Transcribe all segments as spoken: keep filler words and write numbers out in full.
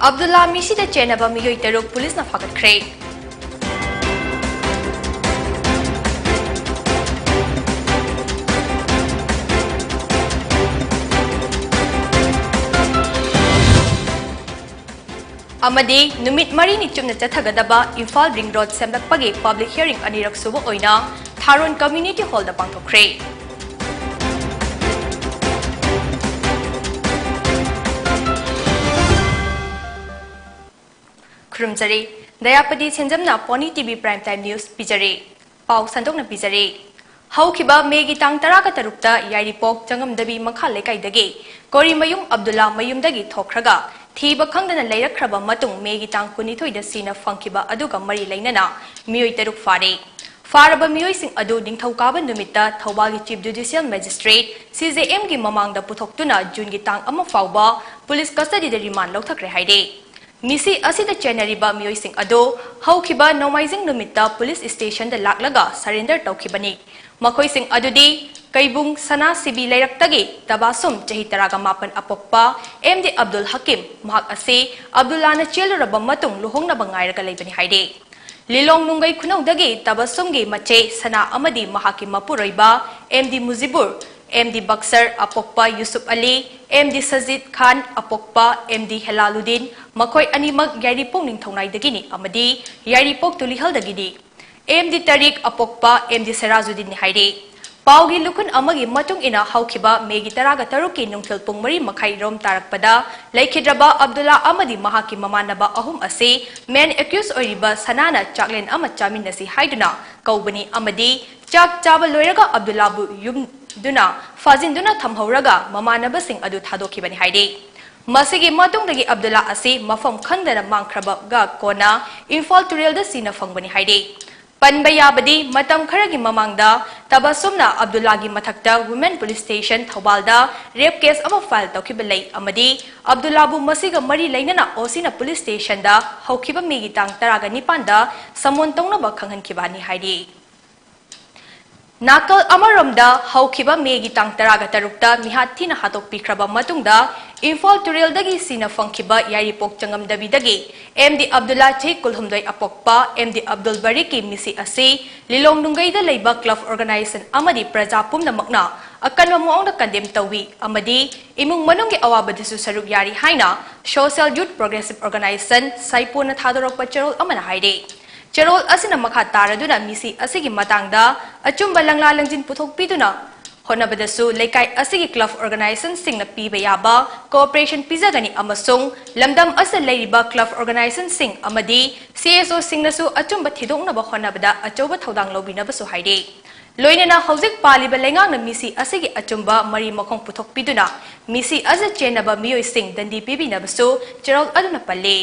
ꯑꯕꯗꯨꯜꯂꯥ ꯃꯤꯁꯤꯗ ꯆꯦꯟꯅꯕ ꯃꯤꯑꯣꯏ ꯇꯔꯨꯛ ꯄꯨꯂꯤꯁꯅ ꯐꯥꯒꯠꯈ꯭ꯔꯦ꯫ ꯑꯃꯗꯤ ꯅꯨꯃꯤꯠ ꯃꯔꯤꯅꯤ ꯆꯨꯞꯅ ꯆꯠꯊꯒꯗꯕ ꯏꯝꯐꯥꯜ ꯔꯤꯡ ꯔꯣꯗ ꯁꯦꯝꯂꯛꯄꯒꯤ ꯄꯕ꯭ꯂꯤꯛ ꯍꯤꯌꯔꯤꯡ ꯑꯅꯤꯔꯛ ꯁꯨꯕ ꯑꯣꯏꯅ ꯊꯥꯔꯣꯟ ꯀꯝꯃ꯭ꯌꯨꯅꯤꯇꯤ ꯍꯣꯜꯗ ꯄꯥꯡꯊꯣꯛꯈ꯭ꯔꯦ꯫ ꯈꯨꯔꯨꯝꯖꯔꯤ꯫ ꯗꯌꯥꯄꯇꯤ ꯁꯦꯟꯖꯝꯅ Poni TV Prime Time News ꯄꯤꯖꯔꯤ꯫ ꯄꯥꯎ ꯁꯟꯗꯣꯛꯅ ꯄꯤꯖꯔꯤ꯫ ꯍꯧꯈꯤꯕ ꯃꯦꯒꯤ ꯇꯥꯡ ꯇꯔꯥꯒ ꯇꯔꯨꯛꯇ ꯌꯥꯏꯔꯤꯄꯣꯛ ꯆꯪꯉꯝꯗꯕꯤ ꯃꯈꯥ ꯂꯩꯀꯥꯏꯗꯒꯤ ꯀꯣꯔꯤꯃꯌꯨꯝ ꯑꯕꯗꯨꯜꯂꯥ ꯃꯌꯨꯝꯗꯒꯤ ꯊꯣꯛꯈ꯭ꯔꯒ ꯊꯤꯕ ꯈꯪꯗꯅ ꯂꯩꯔꯛꯈ꯭ꯔꯕ ꯃꯇꯨꯡ ꯃꯦꯒꯤ ꯇꯥꯡ ꯀꯨꯟꯅꯤꯊꯣꯏꯗ ꯁꯤꯅ ꯐꯪꯈꯤꯕ ꯑꯗꯨꯒ ꯃꯔꯤ ꯂꯩꯅꯅ ꯃꯤꯑꯣꯏ ꯇꯔꯨꯛ ꯐꯥꯔꯦ꯫ ꯐꯥꯔꯕ ꯃꯤꯑꯣꯏꯁꯤꯡ ꯑꯗꯨ ꯅꯤꯡꯊꯧꯀꯥꯕ ꯅꯨꯃꯤꯠꯇ ꯊꯧꯕꯥꯜꯒꯤ Chief Judicial Magistrate, C J M ꯒꯤ ꯃꯃꯥꯡꯗ ꯄꯨꯊꯣꯛꯇꯨꯅ ꯖꯨꯟꯒꯤ ꯇꯥꯡ ꯑꯃ ꯐꯥꯎꯕ ꯄꯨꯂꯤꯁ ꯀꯁꯇꯗꯤꯗ ꯔꯤꯃꯥꯟ ꯂꯧꯊꯈ꯭ꯔꯦ ꯍꯥꯏꯔꯤ꯫ ꯃꯤꯁꯤ ꯑꯁꯤꯗ ꯆꯦꯟꯅꯔꯤꯕ ꯃꯤꯑꯣꯏꯁꯤꯡ ꯑꯗꯨ ꯍꯧꯈꯤꯕ ꯅꯣꯡꯃꯥꯏꯖꯤꯡ ꯅꯨꯃꯤꯠꯇ ꯄꯨꯂꯤꯁ ꯁ꯭ꯇꯦꯁꯟꯗ ꯂꯥꯛꯂꯒ ꯁꯔꯦꯟꯗꯔ ꯇꯧꯈꯤꯕꯅꯤ꯫ ꯃꯈꯣꯏꯁꯤꯡ ꯑꯗꯨꯗꯤ ꯀꯩꯕꯨꯡ ꯁꯅꯥꯁꯤꯕꯤ ꯂꯩꯔꯛꯇꯒꯤ ꯇꯕꯥꯁꯨꯝ ꯆꯍꯤ ꯇꯔꯥꯒ ꯃꯥꯄꯟ ꯑꯄꯣꯛꯄ M D ꯑꯕꯗꯨꯜ ꯍꯀꯤꯝ, ꯃꯍꯥꯛ ꯑꯁꯤ ꯑꯕꯗꯨꯜꯂꯥꯅ ꯆꯦꯜꯂꯨꯔꯕ ꯃꯇꯨꯡ ꯂꯨꯍꯣꯡꯅꯕ ꯉꯥꯏꯔꯒ ꯂꯩꯕꯅꯤ ꯍꯥꯏꯔꯤ꯫ ꯂꯤꯂꯣꯡ ꯅꯨꯡꯒꯩ ꯈꯨꯅꯧꯗꯒꯤ ꯇꯕꯁꯨꯝꯒꯤ ꯃꯆꯦ ꯁꯅꯥ ꯑꯃꯗꯤ ꯃꯍꯥꯛꯀꯤ ꯃꯄꯨꯔꯣꯏꯕ M D ꯃꯨꯖꯤꯕꯨꯔ, M D ꯕꯛꯁꯔ ꯑꯄꯣꯛꯄ Yusuf ꯑꯂꯤ, M D ꯁꯖꯤꯗ ꯈꯥꯟ ꯑꯄꯣꯛꯄ M D ꯍꯦꯂꯥꯂꯨꯗꯤꯟ, ꯃꯈꯣꯏ ꯑꯅꯤꯃꯛ ꯌꯥꯏꯔꯤꯄꯣꯛ ꯅꯤꯡꯊꯧꯅꯥꯏꯗꯒꯤꯅꯤ ꯑꯃꯗꯤ ꯌꯥꯏꯔꯤꯄꯣꯛ ꯇꯨꯂꯤꯍꯜꯗꯒꯤꯅꯤ꯫ M D ꯇꯔꯤꯛ ꯑꯄꯣꯛꯄ M D ꯁꯦꯔꯥꯖꯨꯗꯤꯟꯅꯤ ꯍꯥꯏꯔꯤ꯫ ꯄꯥꯎꯒꯤ ꯂꯨꯈꯨꯟ ꯑꯃꯒꯤ ꯃꯇꯨꯡ ꯏꯟꯅ ꯍꯧꯈꯤꯕ ꯃꯦꯒꯤ ꯇꯔꯥꯒ ꯇꯔꯨꯛꯀꯤ ꯅꯨꯡꯊꯤꯜ ꯄꯨꯡ ꯃꯔꯤ ꯃꯈꯥꯏ ꯔꯣꯝ ꯇꯥꯔꯛꯄꯗ ꯂꯩꯈꯤꯗ꯭ꯔꯕ ꯑꯕꯗꯨꯜꯂꯥ ꯑꯃꯗꯤ ꯃꯍꯥꯛꯀꯤ ꯃꯃꯥꯟꯅꯕ ꯑꯍꯨꯝ ꯑꯁꯤ main accused ꯑꯣꯏꯔꯤꯕ ꯁꯅꯥꯅ ꯆꯥꯛꯂꯦꯟ ꯑꯃ ꯆꯥꯃꯤꯟꯅꯁꯤ ꯍꯥꯏꯗꯨꯅ ꯀꯧꯕꯅꯤ ꯑꯃꯗꯤ ꯆꯥꯛ ꯆꯥꯕ ꯂꯣꯏꯔꯒ ꯑꯕꯗꯨꯜꯂꯥꯕꯨ ꯌꯨꯝꯗꯨꯅ ꯐꯥꯖꯤꯟꯗꯨꯅ ꯊꯝꯍꯧꯔꯒ ꯃꯃꯥꯟꯅꯕꯁꯤꯡ ꯑꯗꯨ ꯊꯥꯗꯣꯛꯈꯤꯕꯅꯤ ꯍꯥꯏꯔꯤ꯫ ꯃꯁꯤꯒꯤ ꯃꯇꯨꯡꯗꯒꯤ ꯑꯕꯗꯨꯜꯂꯥ ꯑꯁꯤ ꯃꯐꯝ ꯈꯪꯗꯅ ꯃꯥꯡꯈ꯭ꯔꯕꯒ ꯀꯣꯟꯅ ꯏꯝꯐꯥꯜ ꯇꯨꯔꯦꯜꯗ ꯁꯤꯅ ꯐꯪꯕꯅꯤ ꯍꯥꯏꯔꯤ꯫ ꯄꯟꯕ ꯌꯥꯕꯗꯤ, ꯃꯇꯝ ꯈꯔꯒꯤ ꯃꯃꯥꯡꯗ ꯇꯕꯁꯨꯝꯅ ꯑꯕꯗꯨꯜꯂꯥꯒꯤ ꯃꯊꯛꯇ Women Police Station ꯊꯧꯕꯥꯜꯗ rape case ꯑꯃ file ꯇꯧꯈꯤꯕ ꯂꯩ ꯑꯃꯗꯤ ꯑꯕꯗꯨꯜꯂꯥꯕꯨ ꯃꯁꯤꯒ ꯃꯔꯤ ꯂꯩꯅꯅ O C ꯅ police station ꯗ ꯍꯧꯈꯤꯕ ꯃꯦꯒꯤ ꯇꯥꯡ ꯇꯔꯥꯒ ꯅꯤꯄꯥꯟꯗ summon ꯇꯧꯅꯕ ꯈꯪꯍꯟꯈꯤꯕꯅꯤ ꯍꯥꯏꯔꯤ꯫ ꯅꯥꯀꯜ ꯑꯃꯔꯣꯝꯗ, ꯍꯧꯈꯤꯕ ꯃꯦꯒꯤ ꯇꯥꯡ ꯇꯔꯥꯒ ꯇꯔꯨꯛꯇ ꯃꯤꯍꯥꯠ ꯊꯤꯅ ꯍꯥꯠꯇꯣꯛꯄꯤꯈ꯭ꯔꯕ ꯃꯇꯨꯡꯗ ꯏꯝꯐꯥꯜ ꯇꯨꯔꯦꯜꯗꯒꯤ ꯁꯤꯅ ꯐꯪꯈꯤꯕ ꯌꯥꯏꯔꯤꯄꯣꯛ ꯆꯪꯉꯝꯗꯕꯤꯗꯒꯤ ꯑꯦꯝ ꯗꯤ ꯑꯕꯗꯨꯜꯂꯥ ꯆꯍꯤ ꯀꯨꯟꯍꯨꯝꯗꯣꯏ ꯑꯄꯣꯛꯄ ꯑꯦꯝ ꯗꯤ ꯑꯕꯗꯨꯜ ꯕꯔꯤꯛꯀꯤ ꯃꯤꯁꯤ ꯑꯁꯤ ꯂꯤꯂꯣꯡ ꯅꯨꯡꯒꯩꯗ ꯂꯩꯕ ꯀ꯭ꯂꯕ ꯑꯣꯔꯒꯅꯥꯏꯖꯦꯁꯟ ꯑꯃꯗꯤ ꯄ꯭ꯔꯖꯥ ꯄꯨꯝꯅꯃꯛꯅ ꯑꯀꯟꯕ ꯃꯑꯣꯡꯗ ꯀꯟꯗꯦꯝ ꯇꯧꯏ ꯑꯃꯗꯤ ꯏꯃꯨꯡ ꯃꯅꯨꯡꯒꯤ ꯑꯋꯥꯕꯗꯁꯨ ꯁꯔꯨꯛ ꯌꯥꯔꯤ ꯍꯥꯏꯅ Social Youth Progressive Organisation ꯁꯥꯏꯄꯣꯅ ꯊꯥꯗꯣꯔꯛꯄ ꯆꯦꯔꯣꯜ ꯑꯃꯅ ꯍꯥꯏꯔꯤ꯫ ꯆꯦꯔꯣꯜ ꯑꯁꯤꯅ ꯃꯈꯥ ꯇꯥꯔꯗꯨꯅ ꯃꯤꯁꯤ ꯑꯁꯤꯒꯤ ꯃꯇꯥꯡꯗ ꯑꯆꯨꯝꯕ ꯂꯪꯂꯥ ꯂꯪꯖꯤꯟ ꯄꯨꯊꯣꯛꯄꯤꯗꯨꯅ ꯍꯣꯠꯅꯕꯗꯁꯨ ꯂꯩꯀꯥꯏ ꯑꯁꯤꯒꯤ ꯀ꯭ꯂꯕ ꯑꯣꯔꯒꯅꯥꯏꯖꯦꯁꯟꯁꯤꯡꯅ ꯄꯤꯕ ꯌꯥꯕ ꯀꯣꯑꯣꯄꯔꯦꯁꯟ ꯄꯤꯖꯒꯅꯤ ꯑꯃꯁꯨꯡ ꯂꯝꯗꯝ ꯑꯁꯤꯗ ꯂꯩꯔꯤꯕ ꯀ꯭ꯂꯕ ꯑꯣꯔꯒꯅꯥꯏꯖꯦꯁꯟꯁꯤꯡ ꯑꯃꯗꯤ ꯁꯤ ꯑꯦꯁ ꯑꯣꯁꯤꯡꯅꯁꯨ ꯑꯆꯨꯝꯕ ꯊꯤꯗꯣꯛꯅꯕ ꯍꯣꯠꯅꯕꯗ ꯑꯆꯧꯕ ꯊꯧꯗꯥꯡ ꯂꯧꯕꯤꯅꯕꯁꯨ ꯍꯥꯏꯔꯤ꯫ ꯂꯣꯏꯅꯅ ꯍꯧꯖꯤꯛ ꯄꯥꯜꯂꯤꯕ ꯂꯩꯉꯥꯛꯅ ꯃꯤꯁꯤ ꯑꯁꯤꯒꯤ ꯑꯆꯨꯝꯕ ꯃꯔꯤ ꯃꯈꯣꯡ ꯄꯨꯊꯣꯛꯄꯤꯗꯨꯅ ꯃꯤꯁꯤ ꯑꯁꯤ ꯆꯦꯟꯅꯕ ꯃꯤꯑꯣꯏꯁꯤꯡ ꯗꯟꯗꯤ ꯄꯤꯕꯤꯅꯕꯁꯨ ꯆꯦꯔꯣꯜ ꯑꯗꯨꯅ ꯄꯜꯂꯤ꯫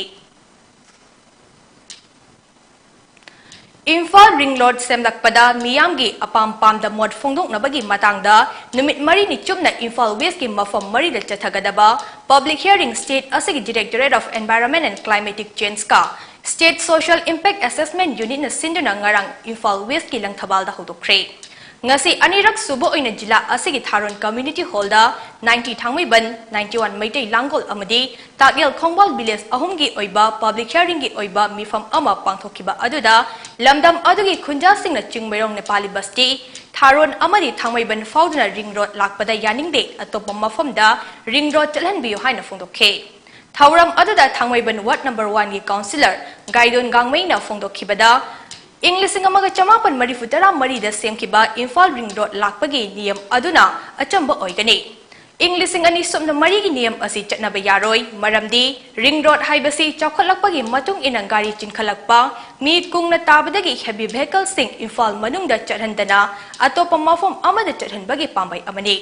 ꯏꯝꯐꯥꯜ ꯔꯤꯡ ꯔꯣꯗ ꯁꯦꯝꯂꯛꯄꯗ ꯃꯤꯌꯥꯝꯒꯤ ꯑꯄꯥꯝ ꯄꯥꯝꯗ ꯃꯣꯠ ꯐꯣꯡꯗꯣꯛꯅꯕꯒꯤ ꯃꯇꯥꯡꯗ ꯅꯨꯃꯤꯠ ꯃꯔꯤꯅꯤ ꯆꯨꯞꯅ ꯏꯝꯐꯥꯜ ꯋꯦꯁꯀꯤ ꯃꯐꯝ ꯃꯔꯤꯗ ꯆꯠꯊꯒꯗꯕ ꯄꯕ꯭ꯂꯤꯛ ꯍꯤꯌꯔꯤꯡ ꯁ꯭ꯇꯦꯠ ꯑꯁꯤꯒꯤ Directorate of Environment and Climatic Change ꯀ State Social Impact Assessment Unit ꯅ ꯁꯤꯟꯗꯨꯅ ꯉꯔꯥꯡ ꯏꯝꯐꯥꯜ ꯋꯦꯁꯀꯤ ꯂꯪꯊꯕꯥꯜꯗ ꯍꯧꯗꯣꯛꯈ꯭ꯔꯦ꯫ ꯉꯁꯤ ꯑꯅꯤꯔꯛ ꯁꯨꯕ ꯑꯣꯏꯅ ꯖꯤꯂꯥ ꯑꯁꯤꯒꯤ ꯊꯥꯔꯣꯟ ꯀꯝꯃ꯭ꯌꯨꯅꯤꯇꯤ ꯍꯣꯜꯗ ninety ꯊꯥꯡꯃꯩꯕꯟ, ninety one ꯃꯩꯇꯩ ꯂꯥꯡꯒꯣꯜ ꯑꯃꯗꯤ ꯇꯥꯛꯌꯦꯜ ꯈꯣꯡꯕꯥꯜ ꯚꯤꯂꯦꯖ ꯑꯍꯨꯝꯒꯤ ꯑꯣꯏꯕ ꯄꯕ꯭ꯂꯤꯛ ꯍꯤꯌꯔꯤꯡꯒꯤ ꯑꯣꯏꯕ ꯃꯤꯐꯝ ꯑꯃ ꯄꯥꯡꯊꯣꯛꯈꯤꯕ ꯑꯗꯨꯗ ꯂꯝꯗꯝ ꯑꯗꯨꯒꯤ ꯈꯨꯟꯖꯥꯁꯤꯡꯅ ꯆꯤꯡꯃꯩꯔꯣꯡ ꯅꯦꯄꯥꯂꯤ ꯕꯁꯇꯤ ꯊꯥꯔꯣꯟ ꯑꯃꯗꯤ ꯊꯥꯡꯃꯩꯕꯟ ꯐꯥꯎꯗꯨꯅ ꯔꯤꯡ ꯔꯣꯗ ꯂꯥꯛꯄꯗ ꯌꯥꯅꯤꯡꯗꯦ, ꯑꯇꯣꯞꯄ ꯃꯐꯝꯗ ꯔꯤꯡ ꯔꯣꯗ ꯆꯠꯍꯟꯕꯤꯌꯨ ꯍꯥꯏꯅ ꯐꯣꯡꯗꯣꯛꯈꯤ꯫ ꯊꯧꯔꯝ ꯑꯗꯨꯗ ꯊꯥꯡꯃꯩꯕꯟ ꯋꯥꯔꯗ ꯅꯝꯕꯔ ꯋꯥꯟꯒꯤ ꯀꯥꯎꯟꯁꯤꯂꯔ ꯒꯥꯏꯗꯣꯟ ꯒꯥꯡꯃꯩꯅ ꯐꯣꯡꯗꯣꯛꯈꯤꯕꯗ, ꯏꯪ ꯂꯤꯁꯤꯡ ꯑꯃꯒ ꯆꯃꯥꯄꯟ ꯃꯔꯤꯐꯨ ꯇꯔꯥ ꯃꯔꯤꯗ ꯁꯦꯝꯈꯤꯕ ꯏꯝꯐꯥꯜ ꯔꯤꯡ ꯔꯣꯗ ꯂꯥꯛꯄꯒꯤ ꯅꯤꯌꯝ ꯑꯗꯨꯅ ꯑꯆꯝꯕ ꯑꯣꯏꯒꯅꯤ꯫ ꯏꯪ ꯂꯤꯁꯤꯡ ꯑꯅꯤ ꯁꯨꯞꯅ ꯃꯔꯤꯒꯤ ꯅꯤꯌꯝ ꯑꯁꯤ ꯆꯠꯅꯕ ꯌꯥꯔꯣꯏ, ꯃꯔꯝꯗꯤ ꯔꯤꯡ ꯔꯣꯗ ꯍꯥꯏꯕꯁꯤ ꯆꯥꯎꯈꯠꯂꯛꯄꯒꯤ ꯃꯇꯨꯡ ꯏꯟꯅ ꯒꯥꯔꯤ ꯆꯤꯟꯈꯠꯂꯛꯄ, ꯃꯤ ꯀꯨꯡꯅ ꯇꯥꯕꯗꯒꯤ ꯍꯦꯚꯤ ꯚꯦꯍꯤꯀꯜꯁꯤꯡ ꯏꯝꯐꯥꯜ ꯃꯅꯨꯡꯗ ꯆꯠꯍꯟꯗꯅ ꯑꯇꯣꯞꯄ ꯃꯐꯝ ꯑꯃꯗ ꯆꯠꯍꯟꯕꯒꯤ ꯄꯥꯝꯕꯩ ꯑꯃꯅꯤ꯫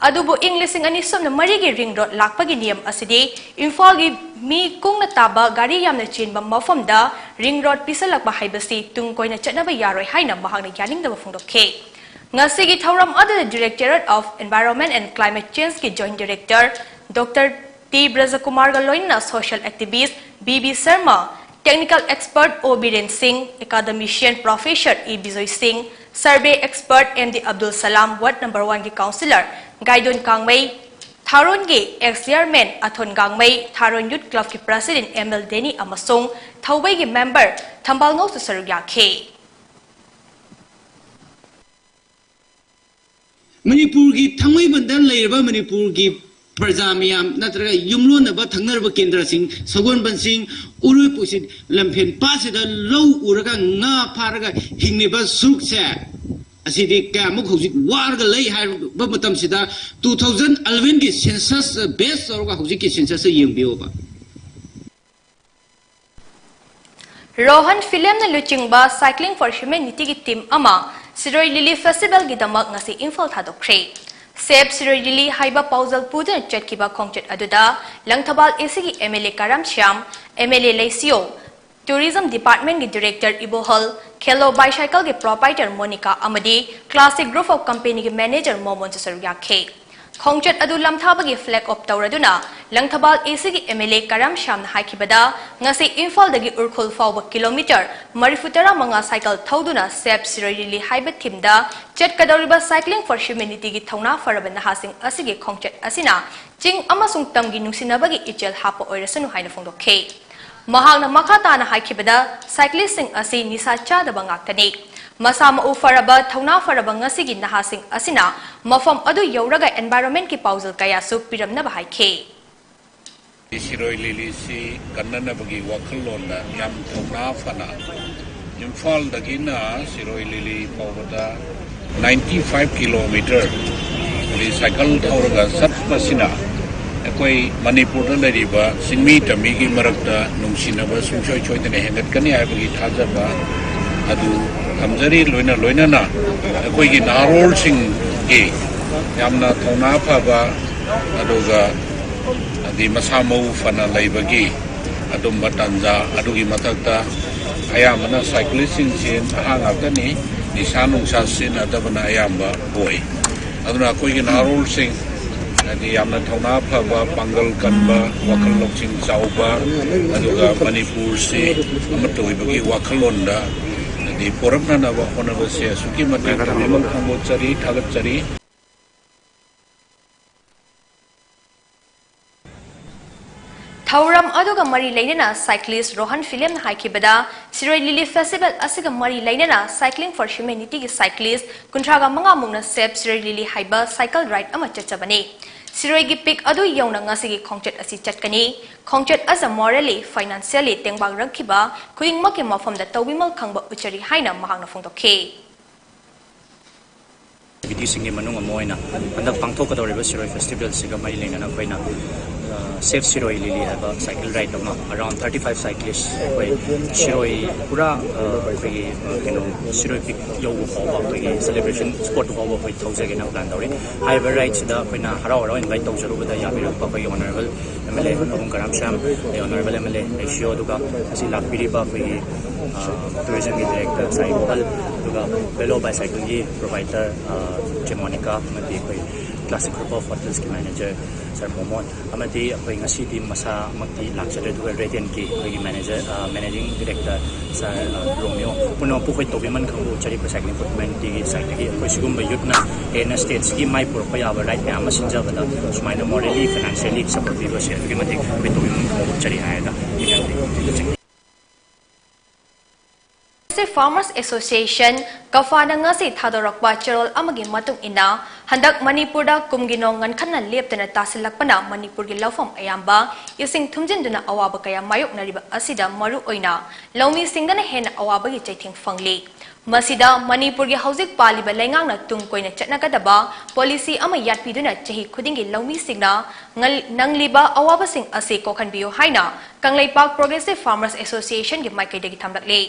ꯑꯗꯨꯕꯨ ꯏꯪ ꯂꯤꯁꯤꯡ ꯑꯅꯤ ꯁꯨꯞꯅ ꯃꯔꯤꯒꯤ ꯔꯤꯡ ꯔꯣꯗ ꯂꯥꯛꯄꯒꯤ ꯅꯤꯌꯝ ꯑꯁꯤꯗꯤ ꯏꯝꯐꯥꯜꯒꯤ ꯃꯤ ꯀꯨꯡꯅ ꯇꯥꯕ ꯒꯥꯔꯤ ꯌꯥꯝꯅ ꯆꯦꯟꯕ ꯃꯐꯝꯗ ꯔꯤꯡ ꯔꯣꯗ ꯄꯤꯁꯜꯂꯛꯄ ꯍꯥꯏꯕꯁꯤ ꯇꯨꯡ ꯀꯣꯏꯅ ꯆꯠꯅꯕ ꯌꯥꯔꯣꯏ ꯍꯥꯏꯅ ꯃꯍꯥꯛꯅ ꯌꯥꯅꯤꯡꯗꯕ ꯐꯣꯡꯗꯣꯛꯈꯤ꯫ ꯉꯁꯤꯒꯤ ꯊꯧꯔꯝ ꯑꯗꯨꯗ Directorate of Environment and Climate Change ꯀꯤ Joint Director Doctor ꯇꯤ ꯕ꯭ꯔꯖꯀꯨꯃꯥꯔꯒ ꯂꯣꯏꯅꯅ social activist B B Sharma, technical expert ꯑꯣ ꯕꯤꯔꯦꯟ ꯁꯤꯡ, academician professor E Bijoy Singh, survey expert M D Abdul Salam, ward number ꯋꯥꯟꯒꯤ ꯀꯥꯎꯟꯁꯤꯂꯔ ꯒꯥꯏꯗꯣꯟ ꯀꯥꯡꯃꯩ, ꯊꯥꯔꯣꯟꯒꯤ ex chairman ꯑꯊꯣꯟ ꯒꯥꯡꯃꯩ, ꯊꯥꯔꯣꯟ Youth Clubꯀꯤ president M L Denny ꯑꯃꯁꯨꯡ ꯊꯧꯕꯩꯒꯤ member ꯊꯝꯕꯥꯜꯉꯧꯁꯨ ꯁꯔꯨꯛ ꯌꯥꯈꯤ꯫ ꯃꯅꯤꯄꯨꯔꯒꯤ ꯊꯥꯡꯃꯩꯕꯟꯗ ꯂꯩꯔꯤꯕ ꯃꯅꯤꯄꯨꯔꯒꯤ ꯄ꯭ꯔꯖꯥ ꯃꯌꯥꯝ ꯅꯠꯇ꯭ꯔꯒ ꯌꯨꯝꯂꯣꯟꯅꯕ ꯊꯪꯅꯔꯕ ꯀꯦꯟꯗ꯭ꯔꯁꯤꯡ, ꯁꯒꯣꯜꯕꯟꯁꯤꯡ, ꯎꯔꯤꯄꯣꯛꯁꯤꯡ, ꯂꯝꯐꯦꯜ ꯄꯥꯠꯁꯤꯗ ꯂꯧ ꯎꯔꯒ ꯉꯥ ꯐꯥꯔꯒ ꯍꯤꯡꯂꯤꯕ ꯁꯔꯨꯛꯁꯦ, ꯑꯁꯤꯗꯤ ꯀꯌꯥꯃꯨꯛ ꯍꯧꯖꯤꯛ ꯋꯥꯔꯒ ꯂꯩ ꯍꯥꯏꯕ ꯃꯇꯝꯁꯤꯗ, two thousand elevenꯒꯤ census base ꯇꯧꯔꯒ ꯍꯧꯖꯤꯛꯀꯤ censusꯁꯦ ꯌꯦꯡꯕꯤꯌꯣꯕ꯫ ꯔꯣꯍꯟ ꯐꯤꯂꯦꯝꯅ ꯂꯨꯆꯤꯡꯕ Cycling for Humanityꯒꯤ team ꯑꯃ ꯁꯤꯔꯣꯏ ꯂꯤꯂꯤ festivalꯒꯤꯗꯃꯛ ꯉꯁꯤ ꯏꯝꯐꯥꯜ ꯊꯥꯗꯣꯛꯈ꯭ꯔꯦ꯫ Save ꯁꯤꯔꯣꯏ ꯂꯤꯂꯤ ꯍꯥꯏꯕ ꯄꯥꯎꯖꯦꯜ ꯄꯨꯗꯨꯅ ꯆꯠꯈꯤꯕ ꯈꯣꯡꯆꯠ ꯑꯗꯨꯗ ꯂꯪꯊꯕꯥꯜ ACꯒꯤ MLA ꯀꯔꯝ Shyam, MLA ꯂꯩꯁꯤꯌꯣ, Tourism Departmentꯀꯤ director ꯏꯕꯣꯍꯜ, Khello Bicycleꯒꯤ proprietor Monica ꯑꯃꯗꯤ Classic Group of Companyꯒꯤ manager ꯃꯣꯃꯣꯟꯁꯨ ꯁꯔꯨꯛ ꯌꯥꯈꯤ꯫ ꯈꯣꯡꯆꯠ ꯑꯗꯨ ꯂꯝꯊꯥꯕꯒꯤ flag off ꯇꯧꯔꯗꯨꯅ ꯂꯪꯊꯕꯥꯜ ACꯒꯤ MLA ꯀꯔꯝ ꯁ꯭ꯌꯥꯝꯅ ꯍꯥꯏꯈꯤꯕꯗ, ꯉꯁꯤ ꯏꯝꯐꯥꯜꯗꯒꯤ ꯎꯔꯈꯨꯜ ꯐꯥꯎꯕ kilometre ꯃꯔꯤꯐꯨ ꯇꯔꯥꯃꯉꯥ cycle ꯊꯧꯗꯨꯅ Save ꯁꯤꯔꯣꯏ ꯂꯤꯂꯤ ꯍꯥꯏꯕ themeꯗ ꯆꯠꯀꯗꯧꯔꯤꯕ Cycling for Humanityꯒꯤ ꯊꯧꯅꯥ ꯐꯔꯕ ꯅꯍꯥꯁꯤꯡ ꯑꯁꯤꯒꯤ ꯈꯣꯡꯆꯠ ꯑꯁꯤꯅ ꯆꯤꯡ ꯑꯃꯁꯨꯡ ꯇꯝꯒꯤ ꯅꯨꯡꯁꯤꯅꯕꯒꯤ ꯏꯆꯦꯜ ꯍꯥꯞꯄ ꯑꯣꯏꯔꯁꯅꯨ ꯍꯥꯏꯅ ꯐꯣꯡꯗꯣꯛꯈꯤ꯫ ꯃꯍꯥꯛꯅ ꯃꯈꯥ ꯇꯥꯅ ꯍꯥꯏꯈꯤꯕꯗ, cyclistꯁꯤꯡ ꯑꯁꯤ ꯅꯤꯁꯥ ꯆꯥꯗꯕ ꯉꯥꯛꯇꯅꯤ꯫ ꯃꯁꯥ ꯃꯎ ꯐꯔꯕ, ꯊꯧꯅꯥ ꯐꯔꯕ ꯉꯁꯤꯒꯤ ꯅꯍꯥꯁꯤꯡ ꯑꯁꯤꯅ ꯃꯐꯝ ꯑꯗꯨ ꯌꯧꯔꯒ environmentꯀꯤ ꯄꯥꯎꯖꯦꯜ ꯀꯌꯥꯁꯨ ꯄꯤꯔꯝꯅꯕ ꯍꯥꯏꯈꯤ꯫ ꯁꯤꯔꯣꯏ ꯂꯤꯂꯤꯁꯤ ꯀꯟꯅꯅꯕꯒꯤ ꯋꯥꯈꯜꯂꯣꯟꯗ ꯌꯥꯝ ꯊꯧꯅꯥ ꯐꯅ ꯏꯝꯐꯥꯜꯗꯒꯤꯅ ꯁꯤꯔꯣꯏ ꯂꯤꯂꯤ ꯐꯥꯎꯕꯗ ninety five kilometre ꯁꯥꯏꯀꯜ ꯊꯧꯔꯒ ꯆꯠꯄꯁꯤꯅ ꯑꯩꯈꯣꯏ ꯃꯅꯤꯄꯨꯔꯗ ꯂꯩꯔꯤꯕ ꯆꯤꯡꯃꯤ ꯇꯝꯃꯤꯒꯤ ꯃꯔꯛꯇ ꯅꯨꯡꯁꯤꯅꯕ ꯁꯨꯡꯁꯣꯏ ꯁꯣꯏꯗꯅ ꯍꯦꯟꯒꯠꯀꯅꯤ ꯍꯥꯏꯕꯒꯤ ꯊꯥꯖꯕ ꯑꯗꯨ ꯊꯝꯖꯔꯤ꯫ ꯂꯣꯏꯅ ꯂꯣꯏꯅꯅ ꯑꯩꯈꯣꯏꯒꯤ ꯅꯍꯥꯔꯣꯜꯁꯤꯡꯒꯤ ꯌꯥꯝꯅ ꯊꯧꯅꯥ ꯐꯕ, ꯑꯗꯨꯒ ꯍꯥꯏꯗꯤ ꯃꯁꯥ ꯃꯎ ꯐꯅ ꯂꯩꯕꯒꯤ ꯑꯗꯨꯝꯕ ꯇꯥꯟꯖꯥ, ꯑꯗꯨꯒꯤ ꯃꯊꯛꯇ ꯑꯌꯥꯝꯕꯅ cyclistꯁꯤꯡꯁꯤ ꯅꯍꯥ ꯉꯥꯛꯇꯅꯤ, ꯅꯤꯁꯥ ꯅꯨꯡꯁꯥ ꯁꯤꯖꯤꯟꯅꯗꯕꯅ ꯑꯌꯥꯝꯕ ꯑꯣꯏ꯫ ꯑꯗꯨꯅ ꯑꯩꯈꯣꯏꯒꯤ ꯅꯍꯥꯔꯣꯜꯁꯤꯡ ꯍꯥꯏꯗꯤ ꯌꯥꯝꯅ ꯊꯧꯅꯥ ꯐꯕ, ꯄꯥꯡꯒꯜ ꯀꯟꯕ, ꯋꯥꯈꯜ ꯂꯧꯁꯤꯡ ꯆꯥꯎꯕ, ꯑꯗꯨꯒ ꯃꯅꯤꯄꯨꯔꯁꯤ ꯑꯃꯠꯇ ꯑꯣꯏꯕꯒꯤ ꯋꯥꯈꯜꯂꯣꯟꯗ ꯍꯥꯏꯗꯤ ꯄꯣꯔꯛꯅꯅꯕ ꯍꯣꯠꯅꯕꯁꯦ ꯑꯁꯨꯛꯀꯤ ꯃꯇꯤꯛ ꯄꯨꯝꯅꯃꯛ ꯐꯣꯡꯗꯣꯛꯆꯔꯤ, ꯊꯥꯒꯠꯆꯔꯤ꯫ ꯑꯗꯨꯒ ꯃꯔꯤ ꯂꯩꯅꯅ cyclist ꯔꯣꯍꯟ ꯐꯤꯂꯦꯝꯅ ꯍꯥꯏꯈꯤꯕꯗ, ꯁꯤꯔꯣꯏ ꯂꯤꯂꯤ festival ꯑꯁꯤꯒ ꯃꯔꯤ ꯂꯩꯅꯅ Cycling for Humanityꯒꯤ cyclist ꯀꯨꯟꯊ꯭ꯔꯥꯒ ꯃꯉꯥ ꯃꯨꯛꯅ Save ꯁꯤꯔꯣꯏ ꯂꯤꯂꯤ ꯍꯥꯏꯕ cycle ride ꯑꯃ ꯆꯠꯆꯕꯅꯤ꯫ ꯁꯤꯔꯣꯏꯒꯤ peak ꯑꯗꯨ ꯌꯧꯅ ꯉꯁꯤꯒꯤ ꯈꯣꯡꯆꯠ ꯑꯁꯤ ꯆꯠꯀꯅꯤ꯫ ꯈꯣꯡꯆꯠ ꯑꯁꯤ morally, financially ꯇꯦꯡꯕꯥꯡꯔꯛꯈꯤꯕ ꯈꯨꯗꯤꯡꯃꯛꯀꯤ ꯃꯐꯝꯗ ꯇꯧꯕꯤꯃꯜ ꯈꯪꯕ ꯎꯠꯆꯔꯤ ꯍꯥꯏꯅ ꯃꯍꯥꯛꯅ ꯐꯣꯡꯗꯣꯛꯈꯤ꯫ ꯑꯦꯛꯇꯤꯚꯤꯇꯤꯁꯤꯡꯒꯤ ꯃꯅꯨꯡ ꯑꯃ ꯑꯣꯏꯅ ꯍꯟꯗꯛ ꯄꯥꯡꯊꯣꯛꯀꯗꯧꯔꯤꯕ ꯁꯤꯔꯣꯏ festivalꯁꯤꯒ ꯃꯔꯤ ꯂꯩꯅꯅ ꯑꯩꯈꯣꯏꯅ Save ꯁꯤꯔꯣꯏ ꯂꯤꯂꯤ ꯍꯥꯏꯕ cycle ride ꯑꯃ around thirty five cyclist ꯑꯩꯈꯣꯏ ꯁꯤꯔꯣꯏ ꯄꯨꯔꯥ ꯑꯩꯈꯣꯏꯒꯤ ꯀꯩꯅꯣ ꯁꯤꯔꯣꯏ peak ꯌꯧꯕ ꯐꯥꯎꯕ ꯑꯩꯈꯣꯏꯒꯤ celebration spot ꯐꯥꯎꯕ ꯑꯩꯈꯣꯏ ꯊꯧꯖꯒꯦꯅ plan ꯇꯧꯔꯤ꯫ ꯍꯥꯏꯔꯤꯕ rideꯁꯤꯗ ꯑꯩꯈꯣꯏꯅ ꯍꯔꯥꯎ ꯍꯔꯥꯎ invite ꯇꯧꯖꯔꯨꯕꯗ ꯌꯥꯕꯤꯔꯛꯄ ꯑꯩꯈꯣꯏꯒꯤ honourable MLA ꯑꯕꯨꯡ ꯀꯔꯥꯝ ꯁ꯭ꯌꯥꯝ, ꯑꯩ honourable MLA ꯂꯩꯁꯤꯌꯣ, ꯑꯗꯨꯒ ꯉꯁꯤ ꯂꯥꯛꯄꯤꯔꯤꯕ ꯑꯩꯈꯣꯏꯒꯤ tourismꯒꯤ director ꯁꯥꯏ ꯒꯣꯄꯥꯜ, ꯑꯗꯨꯒ Velo bicycleꯒꯤ provider ꯆꯦ ꯃꯣꯅꯤꯀꯥ, ꯑꯃꯗꯤ ꯑꯩꯈꯣꯏ Classic Group of Hotelsꯀꯤ manager sir ꯃꯣꯃꯣꯟ, ꯑꯃꯗꯤ ꯑꯩꯈꯣꯏ ꯉꯁꯤꯗꯤ ꯃꯁꯥꯃꯛꯇꯤ ꯂꯥꯛꯆꯗ꯭ꯔꯦ, ꯑꯗꯨꯒ Radiantꯀꯤ ꯑꯩꯈꯣꯏꯒꯤ manager, managing director sir ꯔꯣꯃꯤꯌꯣ ꯄꯨꯝꯅꯃꯛꯄꯨ ꯑꯩꯈꯣꯏ ꯇꯧꯕꯤꯃꯜ ꯈꯪꯕ ꯎꯠꯆꯔꯤ꯫ ꯑꯩꯈꯣꯏ Cycling for Humanityꯒꯤ sideꯇꯒꯤ ꯑꯩꯈꯣꯏ ꯁꯤꯒꯨꯝꯕ youthꯅ ꯍꯦꯟꯅ stateꯀꯤ ꯃꯥꯏ ꯄꯨꯔꯛꯄ ꯌꯥꯕ ride ꯃꯌꯥꯝ ꯑꯃ ꯁꯤꯟꯖꯕꯗ ꯁꯨꯃꯥꯏꯅ morally, financially support ꯄꯤꯕꯁꯦ ꯑꯗꯨꯛꯀꯤ ꯃꯇꯤꯛ ꯑꯩꯈꯣꯏ ꯇꯧꯕꯤꯃꯜ ꯈꯪꯕ ꯎꯠꯆꯔꯤ ꯍꯥꯏꯔꯒ ꯃꯌꯥꯝꯗ ꯊꯝꯖꯒꯦ꯫ Farmers Association, ꯀꯐꯥꯅ ꯉꯁꯤ ꯊꯥꯗꯣꯔꯛꯄ ꯆꯦꯔꯣꯜ ꯑꯃꯒꯤ ꯃꯇꯨꯡ ꯏꯟꯅ, ꯍꯟꯗꯛ ꯃꯅꯤꯄꯨꯔꯗ ꯀꯨꯝꯒꯤ ꯅꯣꯡ ꯉꯟꯈꯠꯅ ꯂꯦꯞꯇꯅ ꯇꯥꯁꯤꯜꯂꯛꯄꯅ ꯃꯅꯤꯄꯨꯔꯒꯤ ꯂꯧꯐꯝ ꯑꯌꯥꯝꯕ ꯏꯁꯤꯡ ꯊꯨꯝꯖꯤꯟꯗꯨꯅ ꯑꯋꯥꯕ ꯀꯌꯥ ꯃꯥꯌꯣꯛꯅꯔꯤꯕ ꯑꯁꯤꯗ ꯃꯔꯨ ꯑꯣꯏꯅ ꯂꯧꯃꯤꯁꯤꯡꯗꯅ ꯍꯦꯟꯅ ꯑꯋꯥꯕꯒꯤ ꯆꯩꯊꯦꯡ ꯐꯪꯂꯤ꯫ ꯃꯁꯤꯗ ꯃꯅꯤꯄꯨꯔꯒꯤ ꯍꯧꯖꯤꯛ ꯄꯥꯜꯂꯤꯕ ꯂꯩꯉꯥꯛꯅ ꯇꯨꯡ ꯀꯣꯏꯅ ꯆꯠꯅꯒꯗꯕ policy ꯑꯃ ꯌꯥꯠꯄꯤꯗꯨꯅ ꯆꯍꯤ ꯈꯨꯗꯤꯡꯒꯤ ꯂꯧꯃꯤꯁꯤꯡꯅ ꯉꯜ-, ꯅꯪꯂꯤꯕ ꯑꯋꯥꯕꯁꯤꯡ ꯑꯁꯤ ꯀꯣꯛꯍꯟꯕꯤꯌꯨ ꯍꯥꯏꯅ ꯀꯪꯂꯩꯄꯥꯛ Progressive Farmers Associationꯒꯤ ꯃꯥꯏꯀꯩꯗꯒꯤ ꯊꯝꯂꯛꯂꯤ꯫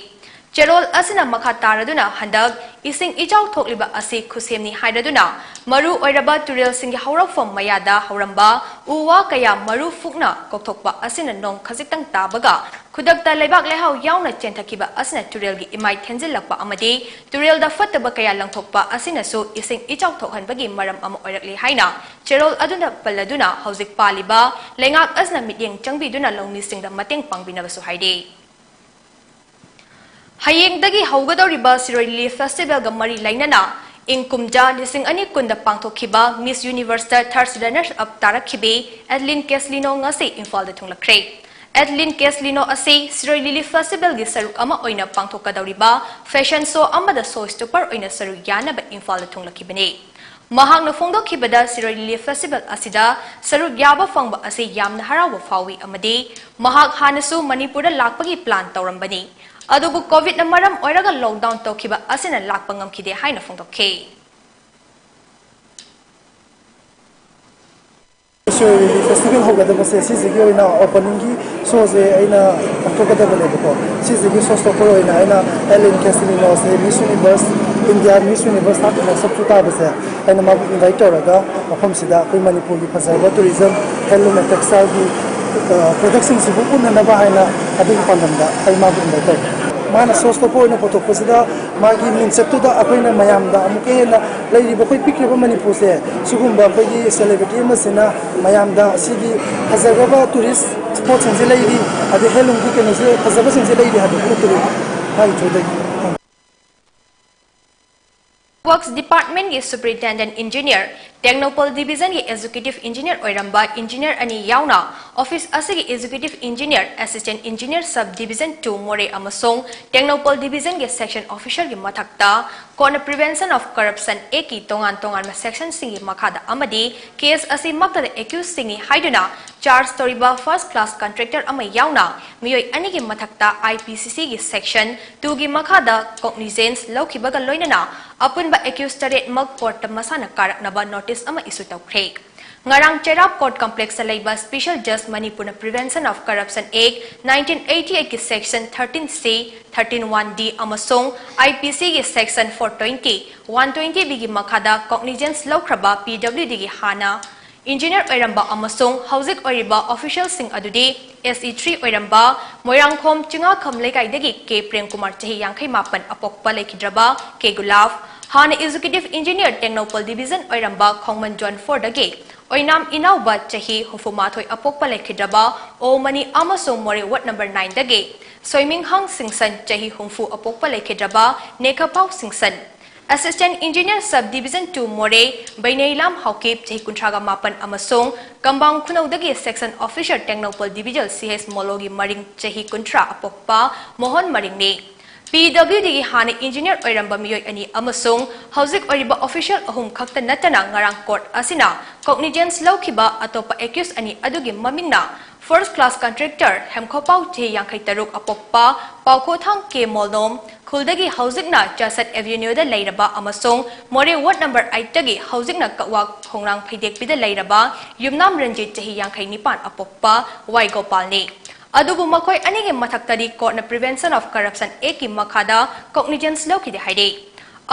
ꯆꯦꯔꯣꯜ ꯑꯁꯤꯅ ꯃꯈꯥ ꯇꯥꯔꯗꯨꯅ ꯍꯟꯗꯛ ꯏꯁꯤꯡ ꯏꯆꯥꯎ ꯊꯣꯛꯂꯤꯕ ꯑꯁꯤ ꯈꯨꯠꯁꯦꯝꯅꯤ ꯍꯥꯏꯔꯗꯨꯅ ꯃꯔꯨ ꯑꯣꯏꯔꯕ ꯇꯨꯔꯦꯜꯁꯤꯡꯒꯤ ꯍꯧꯔꯛꯐꯝ ꯃꯌꯥꯗ ꯍꯧꯔꯝꯕ ꯎ ꯋꯥ ꯀꯌꯥ ꯃꯔꯨ ꯐꯨꯛꯅ ꯀꯣꯛꯊꯣꯛꯄ ꯑꯁꯤꯅ ꯅꯣꯡ ꯈꯖꯤꯛꯇꯪ ꯇꯥꯕꯒ ꯈꯨꯗꯛꯇ ꯂꯩꯕꯥꯛ ꯂꯩꯍꯥꯎ ꯌꯥꯎꯅ ꯆꯦꯟꯊꯈꯤꯕ ꯑꯁꯤꯅ ꯇꯨꯔꯦꯜꯒꯤ ꯏꯃꯥꯏ ꯊꯦꯟꯖꯤꯜꯂꯛꯄ ꯑꯃꯗꯤ ꯇꯨꯔꯦꯜꯗ ꯐꯠꯇꯕ ꯀꯌꯥ ꯂꯪꯊꯣꯛꯄ ꯑꯁꯤꯅꯁꯨ ꯏꯁꯤꯡ ꯏꯆꯥꯎ ꯊꯣꯛꯍꯟꯕꯒꯤ ꯃꯔꯝ ꯑꯃ ꯑꯣꯏꯔꯛꯂꯤ ꯍꯥꯏꯅ ꯆꯦꯔꯣꯜ ꯑꯗꯨꯅ ꯄꯜꯂꯗꯨꯅ ꯍꯧꯖꯤꯛ ꯄꯥꯜꯂꯤꯕ ꯂꯩꯉꯥꯛ ꯑꯁꯤꯅ ꯃꯤꯠꯌꯦꯡ ꯆꯪꯕꯤꯗꯨꯅ ꯂꯧꯃꯤꯁꯤꯡꯗ ꯃꯇꯦꯡ ꯄꯥꯡꯕꯤꯅꯕꯁꯨ ꯍꯥꯏꯔꯤ꯫ ꯍꯌꯦꯡꯗꯒꯤ ꯍꯧꯒꯗꯧꯔꯤꯕ ꯁꯤꯔꯣꯏ ꯂꯤꯂꯤ festivalꯒ ꯃꯔꯤ ꯂꯩꯅꯅ ꯏꯪ ꯀꯨꯝꯖꯥ ꯂꯤꯁꯤꯡ ꯑꯅꯤ ꯀꯨꯟꯗ ꯄꯥꯡꯊꯣꯛꯈꯤꯕ Miss Universeꯇ third runner up ꯇꯥꯔꯛꯈꯤꯕꯤ ꯑꯦꯗꯂꯤꯟ ꯀꯦꯁꯂꯤꯅꯣ ꯉꯁꯤ ꯏꯝꯐꯥꯜꯗ ꯊꯨꯡꯂꯛꯈ꯭ꯔꯦ꯫ ꯑꯦꯗꯂꯤꯟ ꯀꯦꯁꯂꯤꯅꯣ ꯑꯁꯤ ꯁꯤꯔꯣꯏ ꯂꯤꯂꯤ ꯐꯦꯁꯇꯤꯚꯦꯜꯒꯤ ꯁꯔꯨꯛ ꯑꯃ ꯑꯣꯏꯅ ꯄꯥꯡꯊꯣꯛꯀꯗꯧꯔꯤꯕ ꯐꯦꯁꯟ ꯁꯣ ꯑꯃꯗ ꯁꯣ ꯁ꯭ꯇꯣꯄꯔ ꯑꯣꯏꯅ ꯁꯔꯨꯛ ꯌꯥꯅꯕ ꯏꯝꯐꯥꯜꯗ ꯊꯨꯡꯂꯛꯈꯤꯕꯅꯤ꯫ ꯃꯍꯥꯛꯅ ꯐꯣꯡꯗꯣꯛꯈꯤꯕꯗ ꯁꯤꯔꯣꯏ ꯂꯤꯂꯤ ꯐꯦꯁꯇꯤꯚꯦꯜ ꯑꯁꯤꯗ ꯁꯔꯨꯛ ꯌꯥꯕ ꯐꯪꯕ ꯑꯁꯤ ꯌꯥꯝꯅ ꯍꯔꯥꯎꯕ ꯐꯥꯎꯏ ꯑꯃꯗꯤ ꯃꯍꯥꯛ ꯍꯥꯟꯅꯁꯨ ꯃꯅꯤꯄꯨꯔꯗ ꯂꯥꯛꯄꯒꯤ ꯄ꯭ꯂꯥꯟ ꯇꯧꯔꯝꯕꯅꯤ꯫ ꯑꯗꯨꯕꯨ ꯀꯣꯚꯤꯗꯅ ꯃꯔꯝ ꯑꯣꯏꯔꯒ ꯂꯣꯛꯗꯥꯎꯟ ꯇꯧꯈꯤꯕ ꯑꯁꯤꯅ ꯂꯥꯛꯄ ꯉꯝꯈꯤꯗꯦ ꯍꯥꯏꯅ ꯐꯣꯡꯗꯣꯛꯈꯤ꯫ ꯁꯤꯔꯣꯏ ꯂꯤꯂꯤ ꯐꯦꯁꯇꯤꯚꯦꯜ ꯍꯧꯒꯗꯕꯁꯦ ꯁꯤꯁꯤꯒꯤ ꯑꯣꯏꯅ ꯑꯣꯄꯅꯤꯡꯒꯤ ꯁꯣꯁꯦ ꯑꯩꯅ ꯄꯥꯡꯊꯣꯛꯀꯗꯕꯅꯦꯕꯀꯣ꯫ ꯁꯤꯁꯤꯒꯤ ꯁꯣ ꯁ꯭ꯇꯣꯄꯔ ꯑꯣꯏꯅ ꯑꯩꯅ ꯑꯦꯗꯂꯤꯟ ꯀꯦꯁꯂꯤꯅꯣꯁꯦ ꯃꯤꯁ ꯌꯨꯅꯤꯚꯔꯁ, ꯏꯟꯗꯤꯌꯥ ꯃꯤꯁ ꯌꯨꯅꯤꯚꯔꯁ ꯍꯥꯞꯅ ꯁꯛꯁꯨ ꯇꯥꯕꯁꯦ ꯑꯩꯅ ꯃꯥꯕꯨ ꯏꯟꯚꯥꯏꯠ ꯇꯧꯔꯒ ꯃꯐꯝꯁꯤꯗ ꯑꯩꯈꯣꯏ ꯃꯅꯤꯄꯨꯔꯒꯤ ꯐꯖꯔꯕ ꯇꯨꯔꯤꯖꯝ, ꯍꯦꯟꯂꯨꯝ ꯑꯦꯟ ꯇꯦꯛꯁꯇꯥꯏꯜꯒꯤ ꯄ꯭ꯔꯗꯛꯁꯤꯡꯁꯤꯕꯨ ꯎꯠꯅꯅꯕ ꯍꯥꯏꯅ ꯑꯗꯨꯒꯤ ꯄꯥꯟꯗꯝꯗ ꯑꯩ ꯃꯥꯕꯨ ꯏꯟꯚꯥꯏꯠ ꯇꯧꯔꯦ꯫ ꯃꯥꯅ ꯁꯣ ꯁ꯭ꯇꯣꯄꯔ ꯑꯣꯏꯅ ꯄꯨꯊꯣꯛꯄꯁꯤꯗ ꯃꯥꯒꯤ ꯃꯤꯡꯆꯠꯇꯨꯗ ꯑꯩꯈꯣꯏꯅ ꯃꯌꯥꯝꯗ ꯑꯃꯨꯛꯀ ꯍꯦꯟꯅ ꯂꯩꯔꯤꯕ ꯑꯩꯈꯣꯏ ꯄꯤꯛꯈ꯭ꯔꯕ ꯃꯅꯤꯄꯨꯔꯁꯦ ꯁꯤꯒꯨꯝꯕ ꯑꯩꯈꯣꯏꯒꯤ ꯁꯦꯂꯦꯕ꯭ꯔꯤꯇꯤ ꯑꯃꯁꯤꯅ ꯃꯌꯥꯝꯗ ꯁꯤꯒꯤ ꯐꯖꯈ꯭ꯔꯕ ꯇꯨꯔꯤꯁ ꯁ꯭ꯄꯣꯠꯁꯤꯡꯁꯦ ꯂꯩꯔꯤ, ꯑꯗꯩ ꯍꯦꯟꯂꯨꯝꯒꯤ ꯀꯩꯅꯣꯁꯦ ꯐꯖꯕꯁꯤꯡꯁꯦ ꯂꯩꯔꯤ ꯍꯥꯏꯕꯗꯨ ꯎꯠꯇꯣꯔꯤꯕ ꯃꯥꯒꯤ ꯊ꯭ꯔꯨꯗꯒꯤ꯫ ꯋꯔꯛꯁ ꯗꯤꯄꯥꯔꯠꯃꯦꯟꯒꯤ ꯁꯨꯄꯔꯤꯟꯇꯦꯟꯗꯦꯟꯠ ꯏꯟꯖꯤꯅꯤꯌꯔ ꯇꯦꯡꯅꯧꯄꯜ ꯗꯤꯕꯤꯖꯟꯒꯤ ꯑꯦꯛꯖꯤꯀ꯭ꯌꯨꯇꯤꯚ ꯏꯟꯖꯤꯅꯤꯌꯔ ꯑꯣꯏꯔꯝꯕ ꯏꯟꯖꯤꯅꯤꯌꯔ ꯑꯅꯤ ꯌꯥꯎꯅ ꯑꯣꯐꯤꯁ ꯑꯁꯤꯒꯤ executive engineer, assistant engineer sub division two Moreh ꯑꯃꯁꯨꯡ ꯇꯦꯡꯅꯧꯄꯜ ꯗꯤꯕꯤꯖꯟꯒꯤ ꯁꯦꯛꯁꯟ ꯑꯣꯐꯤꯁꯔꯒꯤ ꯃꯊꯛꯇ ꯀꯣꯔꯠꯅ Prevention of Corruption Actꯀꯤ ꯇꯣꯉꯥꯟ ꯇꯣꯉꯥꯟꯕ ꯁꯦꯛꯁꯟꯁꯤꯡꯒꯤ ꯃꯈꯥꯗ ꯑꯃꯗꯤ ꯀꯦꯁ ꯑꯁꯤꯃꯛꯇꯗ ꯑꯦꯀ꯭ꯌꯨꯖꯁꯤꯡꯅꯤ ꯍꯥꯏꯗꯨꯅ ꯆꯥꯔꯖ ꯇꯧꯔꯤꯕ ꯐꯥꯔꯁ ꯀ꯭ꯂꯥꯁ ꯀꯟꯇ꯭ꯔꯦꯛꯇꯔ ꯑꯃ ꯌꯥꯎꯅ ꯃꯤꯑꯣꯏ ꯑꯅꯤꯒꯤ ꯃꯊꯛꯇ ꯑꯥꯏ ꯄꯤ ꯁꯤ ꯁꯤꯒꯤ ꯁꯦꯛꯁꯟ ꯇꯨꯒꯤ ꯃꯈꯥꯗ ꯀꯣꯒꯅꯤꯖꯦꯟꯁ ꯂꯧꯈꯤꯕꯒ ꯂꯣꯏꯅꯅ ꯑꯄꯨꯟꯕ ꯑꯦꯀ꯭ꯌꯨꯖ ꯇꯔꯦꯠꯃꯛ ꯀꯣꯔꯠꯇ ꯃꯁꯥꯅ ꯀꯥꯔꯛꯅꯕ ꯅꯣꯇꯤꯁ ꯑꯃ ꯏꯁꯨ ꯇꯧꯈ꯭ꯔꯦ꯫ ꯉꯔꯥꯡ ꯆꯩꯔꯥꯞ ꯀꯣꯔꯠ ꯀꯝꯄ꯭ꯂꯦꯛꯁꯇ ꯂꯩꯕ ꯁ꯭ꯄꯤꯁꯦꯜ ꯖꯖ ꯃꯅꯤꯄꯨꯔꯅ Prevention of Corruption Act nineteen eighty eightꯀꯤ section thirteen C, thirteen one D ꯑꯃꯁꯨꯡ ꯑꯥꯏ ꯄꯤ ꯁꯤꯒꯤ section four twenty, one twenty Bꯒꯤ ꯃꯈꯥꯗ ꯀꯣꯒꯅꯤꯖꯦꯟꯁ ꯂꯧꯈ꯭ꯔꯕ ꯄꯤ ꯗꯕ꯭ꯂꯤꯎ ꯗꯤꯒꯤ ꯍꯥꯟꯅ ꯏꯟꯖꯤꯅꯤꯌꯔ ꯑꯣꯏꯔꯝꯕ ꯑꯃꯁꯨꯡ ꯍꯧꯖꯤꯛ ꯑꯣꯏꯔꯤꯕ ꯑꯣꯐꯤꯁꯤꯌꯦꯜꯁꯤꯡ ꯑꯗꯨꯗꯤ ꯑꯦꯁ ꯏ ꯊ꯭ꯔꯤ ꯑꯣꯏꯔꯝꯕ ꯃꯣꯏꯔꯥꯡꯈꯣꯝ ꯆꯤꯡꯉꯥꯈꯝ ꯂꯩꯀꯥꯏꯗꯒꯤ ꯀꯦ ꯄ꯭ꯔꯦꯝꯀꯨꯃꯥꯔ ꯆꯍꯤ ꯌꯥꯡꯈꯩ ꯃꯥꯄꯟ ꯑꯄꯣꯛꯄ ꯂꯩꯈꯤꯗ꯭ꯔꯕ ꯀꯦ ꯒꯨꯂꯥꯐ, ꯍꯥꯟꯅ ꯑꯦꯛꯖꯤꯀ꯭ꯌꯨꯇꯤꯚ ꯏꯟꯖꯤꯅꯤꯌꯔ ꯇꯦꯡꯅꯧꯄꯜ ꯗꯤꯕꯤꯖꯟ ꯑꯣꯏꯔꯝꯕ ꯈꯣꯡꯃꯟ ꯖꯣꯟ fourꯗꯒꯤ ꯑꯣꯏꯅꯥꯝ ꯏꯅꯥꯎꯕ ꯆꯍꯤ ꯍꯨꯝꯐꯨ ꯃꯥꯊꯣꯏ ꯑꯄꯣꯛꯄ ꯂꯩꯈꯤꯗ꯭ꯔꯕ ꯑꯣ ꯃꯅꯤ ꯑꯃꯁꯨꯡ ꯃꯣꯔꯦ ꯋꯥꯔꯗ ꯅꯝꯕꯔ nineꯗꯒꯤ ꯁꯣꯏꯃꯤꯡꯍꯥꯡ ꯁꯤꯡꯁꯟ ꯆꯍꯤ ꯍꯨꯝꯐꯨ ꯑꯄꯣꯛꯄ ꯂꯩꯈꯤꯗ꯭ꯔꯕ ꯅꯦꯈꯥꯄꯥꯎ ꯁꯤꯡꯁꯟ, Assistant Engineer Sub Division two More, ꯕꯩꯅꯩꯂꯥꯝ Haokip, ꯆꯍꯤ ꯀꯨꯟꯊ꯭ꯔꯥꯒ ꯃꯥꯄꯟ, ꯑꯃꯁꯨꯡ ꯀꯝꯕꯥꯡ ꯈꯨꯅꯧꯗꯒꯤ Section Officer Tengnoupal Division C H ꯃꯣꯂꯣꯒꯤ ꯃꯔꯤꯡ, ꯆꯍꯤ ꯀꯨꯟꯊ꯭ꯔꯥ, ꯑꯄꯣꯛꯄ ꯃꯣꯍꯟ ꯃꯔꯤꯡꯅꯤ꯫ P W D ꯒꯤ ꯍꯥꯟꯅ engineer ꯑꯣꯏꯔꯝꯕ ꯃꯤꯑꯣꯏ ꯑꯅꯤ ꯑꯃꯁꯨꯡ ꯍꯧꯖꯤꯛ ꯑꯣꯏꯔꯤꯕ official ꯑꯍꯨꯝ ꯈꯛꯇ ꯅꯠꯇꯅ ꯉꯔꯥꯡ court ꯑꯁꯤꯅ cognizance ꯂꯧꯈꯤꯕ ꯑꯇꯣꯞꯄ accused ꯑꯅꯤ ꯑꯗꯨꯒꯤ ꯃꯃꯤꯡꯅ first class contractor ꯍꯦꯝꯈꯣꯄꯥꯎ, ꯆꯍꯤ ꯌꯥꯡꯈꯩ ꯇꯔꯨꯛ, ꯑꯄꯣꯛꯄ ꯄꯥꯎꯈꯣꯊꯥꯡ K ꯃꯣꯜꯅꯣꯝ, ꯈꯨꯜꯗꯒꯤ ꯍꯧꯖꯤꯛꯅ ꯆꯥꯁꯠ Avenue ꯗ ꯂꯩꯔꯕ ꯑꯃꯁꯨꯡ ꯃꯣꯔꯦ ward number eight ꯇꯒꯤ ꯍꯧꯖꯤꯛꯅ ꯀꯛꯋꯥ ꯈꯣꯡꯅꯥꯡ ꯐꯩꯗꯦꯛꯄꯤꯗ ꯂꯩꯔꯕ ꯌꯨꯝꯅꯥꯝ ꯔꯟꯖꯤꯠ, ꯆꯍꯤ ꯌꯥꯡꯈꯩ ꯅꯤꯄꯥꯟ, ꯑꯄꯣꯛꯄ ꯋꯥꯏ ꯒꯣꯄꯥꯜꯅꯤ꯫ ꯑꯗꯨꯕꯨ ꯃꯈꯣꯏ ꯑꯅꯤꯒꯤ ꯃꯊꯛꯇꯗꯤ court ꯅ Prevention of Corruption Act ꯀꯤ ꯃꯈꯥꯗ cognizance ꯂꯧꯈꯤꯗꯦ ꯍꯥꯏꯔꯤ꯫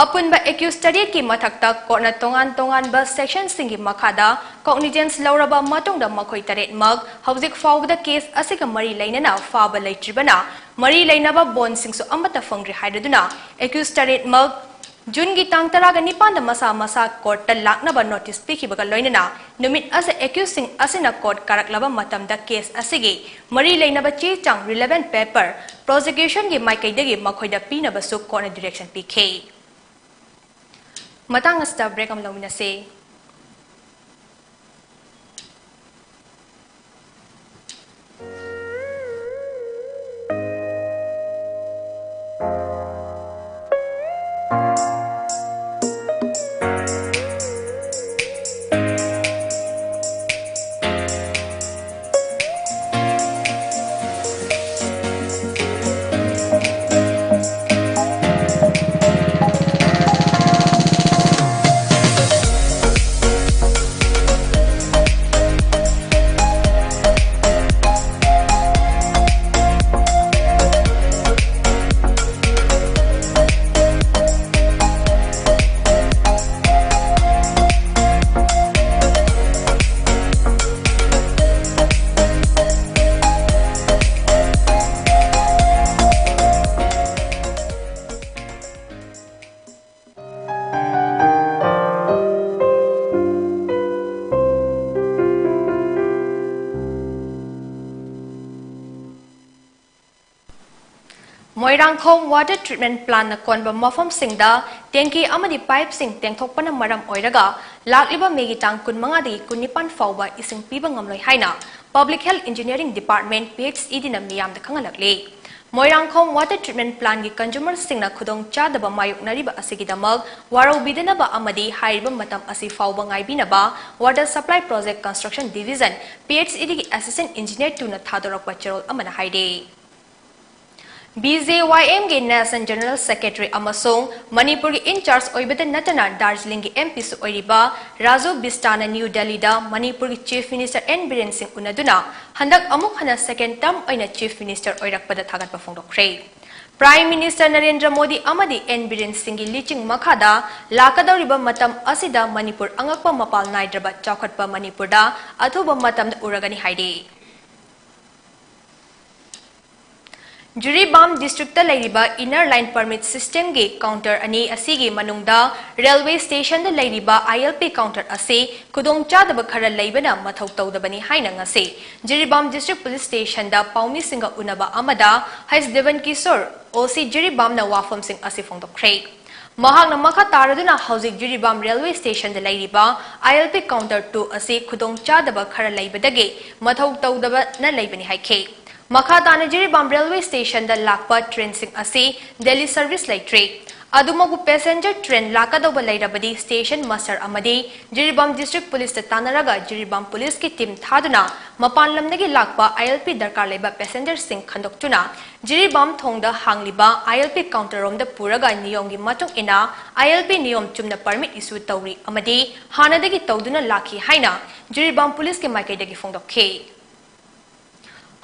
ꯑꯄꯨꯟꯕ accused ꯇꯔꯦꯠꯀꯤ ꯃꯊꯛꯇ court ꯅ ꯇꯣꯉꯥꯟ ꯇꯣꯉꯥꯟꯕ section ꯁꯤꯡꯒꯤ ꯃꯈꯥꯗ cognizance ꯂꯧꯔꯕ ꯃꯇꯨꯡꯗ ꯃꯈꯣꯏ ꯇꯔꯦꯠꯃꯛ ꯍꯧꯖꯤꯛ ꯐꯥꯎꯕꯗ case ꯑꯁꯤꯒ ꯃꯔꯤ ꯂꯩꯅꯅ ꯐꯥꯕ ꯂꯩꯇ꯭ꯔꯤꯕꯅ ꯃꯔꯤ ꯂꯩꯅꯕ bond ꯁꯤꯡꯁꯨ ꯑꯃꯠꯇ ꯐꯪꯗ꯭ꯔꯤ ꯍꯥꯏꯔꯗꯨꯅ accused ꯇꯔꯦꯠꯃꯛ June ꯒꯤ ꯇꯥꯡ ꯇꯔꯥꯒ ꯅꯤꯄꯥꯟꯗ ꯃꯁꯥ ꯃꯁꯥ court ꯇ ꯂꯥꯛꯅꯕ notice ꯄꯤꯈꯤꯕꯒ ꯂꯣꯏꯅꯅ ꯅꯨꯃꯤꯠ ꯑꯁꯤ accused ꯁꯤꯡ ꯑꯁꯤꯅ court ꯀꯥꯔꯛꯂꯕ ꯃꯇꯝꯗ case ꯑꯁꯤꯒꯤ ꯃꯔꯤ ꯂꯩꯅꯕ ꯆꯦ ꯆꯥꯡ, relevant paper, prosecution ꯒꯤ ꯃꯥꯏꯀꯩꯗꯒꯤ ꯃꯈꯣꯏꯗ ꯄꯤꯅꯕꯁꯨ court ꯅ direction ꯄꯤꯈꯤ꯫ ꯃꯇꯥꯡ ꯑꯁꯤꯗ break ꯑꯃ ꯂꯧꯃꯤꯟꯅꯁꯤ꯫ ꯃꯣꯏꯔꯥꯡꯈꯣꯝ Water Treatment Plantꯅ ꯀꯣꯟꯕ ꯃꯐꯝꯁꯤꯡꯗ tanki ꯑꯃꯗꯤ pipeꯁꯤꯡ ꯇꯦꯡꯊꯣꯛꯄꯅ ꯃꯔꯝ ꯑꯣꯏꯔꯒ ꯂꯥꯛꯂꯤꯕ Mayꯒꯤ ꯇꯥꯡ ꯀꯨꯟꯃꯉꯥꯗꯒꯤ ꯀꯨꯟꯅꯤꯄꯥꯟ ꯐꯥꯎꯕ ꯏꯁꯤꯡ ꯄꯤꯕ ꯉꯝꯂꯣꯏ ꯍꯥꯏꯅ Public Health Engineering Department, PHEDꯅ ꯃꯤꯌꯥꯝꯗ ꯈꯪꯍꯜꯂꯛꯂꯤ꯫ ꯃꯣꯏꯔꯥꯡꯈꯣꯝ Water Treatment Plantꯒꯤ consumerꯁꯤꯡꯅ ꯈꯨꯗꯣꯡꯆꯥꯗꯕ ꯃꯥꯌꯣꯛꯅꯔꯤꯕ ꯑꯁꯤꯒꯤꯗꯃꯛ ꯋꯥꯔꯧꯕꯤꯗꯅꯕ ꯑꯃꯗꯤ ꯍꯥꯏꯔꯤꯕ ꯃꯇꯝ ꯑꯁꯤ ꯐꯥꯎꯕ ꯉꯥꯏꯕꯤꯅꯕ Water Supply Project Construction Division, PHEDꯒꯤ Assistant Engineer twoꯅ ꯊꯥꯗꯣꯔꯛꯄ ꯆꯦꯔꯣꯜ ꯑꯃꯅ ꯍꯥꯏꯔꯤ꯫ BJYMꯒꯤ National General Secretary ꯑꯃꯁꯨꯡ ꯃꯅꯤꯄꯨꯔꯒꯤ in charge ꯑꯣꯏꯕꯗ ꯅꯠꯇꯅ ꯗꯥꯔꯖꯤꯂꯤꯡꯒꯤ MPꯁꯨ ꯑꯣꯏꯔꯤꯕ ꯔꯥꯖꯨ ꯕꯤꯁꯇꯥꯅ ꯅ꯭ꯌꯨ ꯗꯦꯜꯂꯤꯗ ꯃꯅꯤꯄꯨꯔꯒꯤ Chief Minister N ꯕꯤꯔꯦꯟ ꯁꯤꯡ ꯎꯅꯗꯨꯅ ꯍꯟꯗꯛ ꯑꯃꯨꯛ ꯍꯟꯅ second term ꯑꯣꯏꯅ Chief Minister ꯑꯣꯏꯔꯛꯄꯗ ꯊꯥꯒꯠꯄ ꯐꯣꯡꯗꯣꯛꯈ꯭ꯔꯦ꯫ Prime Minister ꯅꯔꯦꯟꯗ꯭ꯔ ꯃꯣꯗꯤ ꯑꯃꯗꯤ N ꯕꯤꯔꯦꯟ ꯁꯤꯡꯒꯤ ꯂꯨꯆꯤꯡ ꯃꯈꯥꯗ ꯂꯥꯛꯀꯗꯧꯔꯤꯕ ꯃꯇꯝ ꯑꯁꯤꯗ ꯃꯅꯤꯄꯨꯔ ꯑꯉꯛꯄ ꯃꯄꯥꯜ ꯅꯥꯏꯗ꯭ꯔꯕ ꯆꯥꯎꯈꯠꯄ ꯃꯅꯤꯄꯨꯔꯗ ꯑꯊꯨꯕ ꯃꯇꯝꯗ ꯎꯔꯒꯅꯤ ꯍꯥꯏꯔꯤ꯫ ꯖꯤꯔꯤꯕꯥꯝ districtꯇ ꯂꯩꯔꯤꯕ Inner Line Permit Systemꯒꯤ counter ꯑꯅꯤ ꯑꯁꯤꯒꯤ ꯃꯅꯨꯡꯗ railway stationꯗ ꯂꯩꯔꯤꯕ ILP counter ꯑꯁꯤ ꯈꯨꯗꯣꯡꯆꯥꯗꯕ ꯈꯔ ꯂꯩꯕꯅ ꯃꯊꯧ ꯇꯧꯗꯕꯅꯤ ꯍꯥꯏꯅ ꯉꯁꯤ ꯖꯤꯔꯤꯕꯥꯝ District Police Stationꯗ ꯄꯥꯎꯃꯤꯁꯤꯡꯒ ꯎꯅꯕ ꯑꯃꯗ H ꯗꯦꯕꯟ ꯀꯤꯁꯣꯔ, OC ꯖꯤꯔꯤꯕꯥꯝꯅ ꯋꯥꯐꯝꯁꯤꯡ ꯑꯁꯤ ꯐꯣꯡꯗꯣꯛꯈ꯭ꯔꯦ꯫ ꯃꯍꯥꯛꯅ ꯃꯈꯥ ꯇꯥꯔꯗꯨꯅ ꯍꯧꯖꯤꯛ ꯖꯤꯔꯤꯕꯥꯝ railway stationꯗ ꯂꯩꯔꯤꯕ ILP counter two ꯑꯁꯤ ꯈꯨꯗꯣꯡꯆꯥꯗꯕ ꯈꯔ ꯂꯩꯕꯗꯒꯤ ꯃꯊꯧ ꯇꯧꯗꯕꯅ ꯂꯩꯕꯅꯤ ꯍꯥꯏꯈꯤ꯫ ꯃꯈꯥ ꯇꯥꯅ ꯖꯤꯔꯤꯕꯥꯝ railway stationꯗ ꯂꯥꯛꯄ trainꯁꯤꯡ ꯑꯁꯤ daily service ꯂꯩꯇ꯭ꯔꯤ꯫ ꯑꯗꯨꯃꯛꯄꯨ passenger train ꯂꯥꯛꯀꯗꯧꯕ ꯂꯩꯔꯕꯗꯤ station master ꯑꯃꯗꯤ ꯖꯤꯔꯤꯕꯥꯝ District Policeꯇ ꯇꯥꯟꯅꯔꯒ ꯖꯤꯔꯤꯕꯥꯝ Policeꯀꯤ team ꯊꯥꯗꯨꯅ ꯃꯄꯥꯟ ꯂꯝꯗꯒꯤ ꯂꯥꯛꯄ ILP ꯗꯔꯀꯥꯔ ꯂꯩꯕ passengerꯁꯤꯡ ꯈꯟꯗꯣꯛꯇꯨꯅ ꯖꯤꯔꯤꯕꯥꯝ ꯊꯣꯡꯗ ꯍꯥꯡꯂꯤꯕ ILP counter ꯔꯣꯝꯗ ꯄꯨꯔꯒ ꯅꯤꯌꯣꯝꯒꯤ ꯃꯇꯨꯡ ꯏꯟꯅ ILP ꯅꯤꯌꯣꯝ ꯆꯨꯝꯅ permit issue ꯇꯧꯔꯤ ꯑꯃꯗꯤ ꯍꯥꯟꯅꯗꯒꯤ ꯇꯧꯗꯨꯅ ꯂꯥꯛꯈꯤ ꯍꯥꯏꯅ ꯖꯤꯔꯤꯕꯥꯝ Policeꯀꯤ ꯃꯥꯏꯀꯩꯗꯒꯤ ꯐꯣꯡꯗꯣꯛꯈꯤ꯫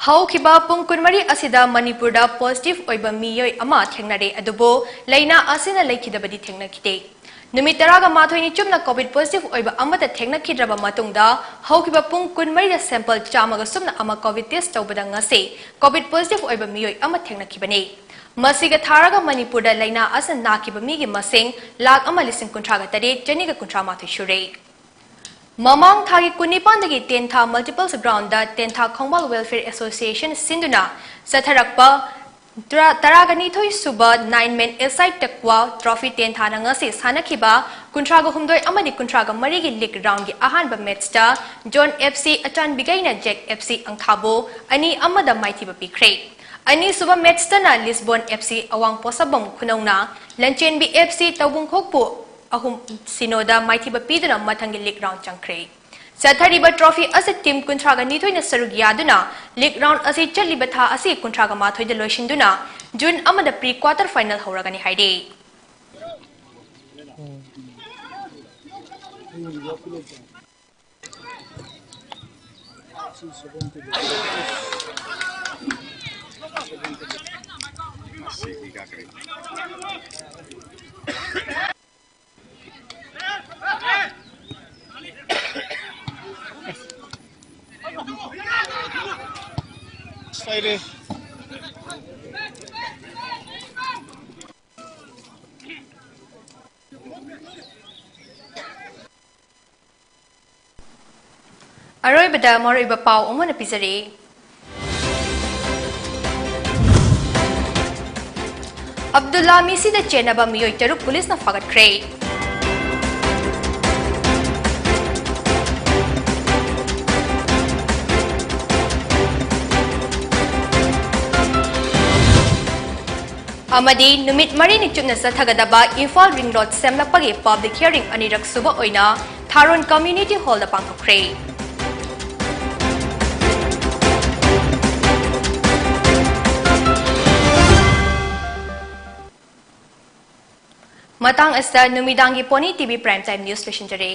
ꯍꯧꯈꯤꯕ ꯄꯨꯡ ꯀꯨꯟꯃꯔꯤ ꯑꯁꯤꯗ ꯃꯅꯤꯄꯨꯔꯗ positive ꯑꯣꯏꯕ ꯃꯤꯑꯣꯏ ꯑꯃ ꯊꯦꯡꯅꯔꯦ, ꯑꯗꯨꯕꯨ ꯂꯥꯏꯅꯥ ꯑꯁꯤꯅ ꯂꯩꯈꯤꯗꯕꯗꯤ ꯊꯦꯡꯅꯈꯤꯗꯦ꯫ ꯅꯨꯃꯤꯠ ꯇꯔꯥꯒ ꯃꯥꯊꯣꯏꯅꯤ ꯆꯨꯞꯅ COVID positive ꯑꯣꯏꯕ ꯑꯃꯠꯇ ꯊꯦꯡꯅꯈꯤꯗ꯭ꯔꯕ ꯃꯇꯨꯡꯗ, ꯍꯧꯈꯤꯕ ꯄꯨꯡ ꯀꯨꯟꯃꯔꯤꯗ sample ꯆꯥꯝꯃꯒ ꯁꯨꯞꯅ ꯑꯃ COVID test ꯇꯧꯕꯗ ꯉꯁꯤ COVID positive ꯑꯣꯏꯕ ꯃꯤꯑꯣꯏ ꯑꯃ ꯊꯦꯡꯅꯈꯤꯕꯅꯤ꯫ ꯃꯁꯤꯒ ꯊꯥꯔꯒ ꯃꯅꯤꯄꯨꯔꯗ ꯂꯥꯏꯅꯥ ꯑꯁꯤꯅ ꯅꯥꯈꯤꯕ ꯃꯤꯒꯤ ꯃꯁꯤꯡ ꯂꯥꯈ ꯑꯃ ꯂꯤꯁꯤꯡ ꯀꯨꯟꯊ꯭ꯔꯥꯒ ꯇꯔꯦꯠ ꯆꯅꯤꯒ ꯀꯨꯟꯊ꯭ꯔꯥ ꯃꯥꯊꯣꯏ ꯁꯨꯔꯦ꯫ ꯃꯃꯥꯡ ꯊꯥꯒꯤ ꯀꯨꯟꯅꯤꯄꯥꯟꯗꯒꯤ ꯇꯦꯟꯊꯥ Multipurpose Groundꯗ ꯇꯦꯟꯊꯥ ꯈꯣꯡꯕꯥꯜ Welfare Association ꯁꯤꯟꯗꯨꯅ ꯆꯠꯊꯔꯛꯄ ꯇꯔꯥ-, ꯇꯔꯥꯒ ꯅꯤꯊꯣꯏ ꯁꯨꯕ nine man aside Takwa Trophy ꯇꯦꯟꯊꯥꯅ ꯉꯁꯤ ꯁꯥꯟꯅꯈꯤꯕ ꯀꯨꯟꯊ꯭ꯔꯥꯒ ꯍꯨꯝꯗꯣꯏ ꯑꯃꯗꯤ ꯀꯨꯟꯊ꯭ꯔꯥꯒ ꯃꯔꯤꯒꯤ league roundꯒꯤ ꯑꯍꯥꯟꯕ matchꯇ Zone F C ꯑꯆꯥꯟꯕꯤꯒꯩꯅ Jack F C ꯑꯪꯊꯥꯕꯨ ꯑꯅꯤ ꯑꯃꯗ ꯃꯥꯏꯊꯤꯕ ꯄꯤꯈ꯭ꯔꯦ꯫ ꯑꯅꯤꯁꯨꯕ matchꯇꯅ Lisbon F C ꯑꯋꯥꯡ ꯄꯣꯠꯁꯪꯕꯝ ꯈꯨꯅꯧꯅ ꯂꯟꯆꯦꯟꯕꯤ F C ꯇꯧꯕꯨꯡꯈꯣꯛꯄꯨ ꯑꯍꯨꯝ ꯁꯤꯅꯣꯗ ꯃꯥꯏꯊꯤꯕ ꯄꯤꯗꯨꯅ ꯃꯊꯪꯒꯤ league round ꯆꯪꯈ꯭ꯔꯦ꯫ ꯆꯠꯊꯔꯤꯕ trophy ꯑꯁꯤ team ꯀꯨꯟꯊ꯭ꯔꯥꯒ ꯅꯤꯊꯣꯏꯅ ꯁꯔꯨꯛ ꯌꯥꯗꯨꯅ league round ꯑꯁꯤ ꯆꯠꯂꯤꯕ ꯊꯥ ꯑꯁꯤ ꯀꯨꯟꯊ꯭ꯔꯥꯒ ꯃꯥꯊꯣꯏꯗ ꯂꯣꯏꯁꯤꯟꯗꯨꯅ June ꯑꯃꯗ pre quarter final ꯍꯧꯔꯒꯅꯤ ꯍꯥꯏꯔꯤ꯫ ꯑꯔꯣꯏꯕꯗ ꯃꯔꯨꯑꯣꯏꯕ ꯄꯥꯎ ꯑꯃꯨꯛ ꯍꯟꯅ ꯄꯤꯖꯔꯤ꯫ ꯑꯕꯗꯨꯜꯂꯥ ꯃꯤꯁꯤꯗ ꯆꯦꯟꯅꯕ ꯃꯤꯑꯣꯏ ꯇꯔꯨꯛ ꯄꯨꯂꯤꯁꯅ ꯐꯥꯒꯠꯈ꯭ꯔꯦ꯫ ꯑꯃꯗꯤ ꯅꯨꯃꯤꯠ ꯃꯔꯤꯅꯤ ꯆꯨꯞꯅ ꯆꯠꯊꯒꯗꯕ Imphal ring road ꯁꯦꯝꯂꯛꯄꯒꯤ public hearing ꯑꯅꯤꯔꯛ ꯁꯨꯕ ꯑꯣꯏꯅ ꯊꯥꯔꯣꯟ community hallꯗ ꯄꯥꯡꯊꯣꯛꯈ꯭ꯔꯦ꯫ ꯃꯇꯥꯡ ꯑꯁꯤꯗ ꯅꯨꯃꯤꯗꯥꯡꯒꯤ Pony T V Prime Time News ꯂꯣꯏꯁꯤꯟꯖꯔꯦ꯫